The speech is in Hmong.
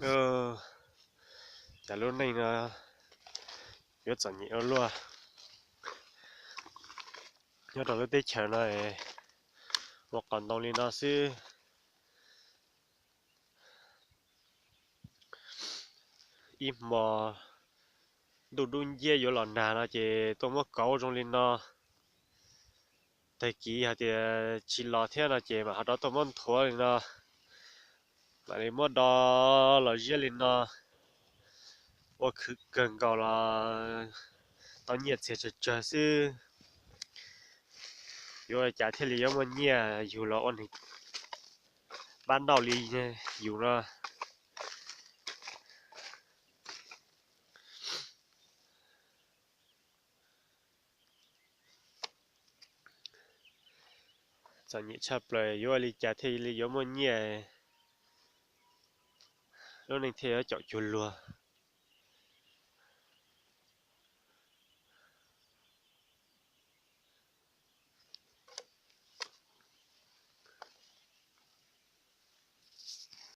Cas lub neej no yuav txom nyem ua luaj. Nyob rau lub teb chaws no ua qos ntoo li no xwb. Ib hmo ntuj dub nciab yuav los nag no ces tuaj muab kauv zoo li no. Tag kis hais tias tsis los thiab no ces mam ho rov tuaj muab nthuav li no. Mam li muab do los ziab li no. Ua khwv kawg nkaus los tau nyiaj txiag tsawg tsawg xwb. Yuav ua li cas thiaj li yuav muaj nyiaj yug los ua neeg pab ntau li yus no. Txom nyem tshaj plaws, yuav ua li cas thiaj li yuav muaj nyiaj, lub neej thiaj yuav caum cuag luag.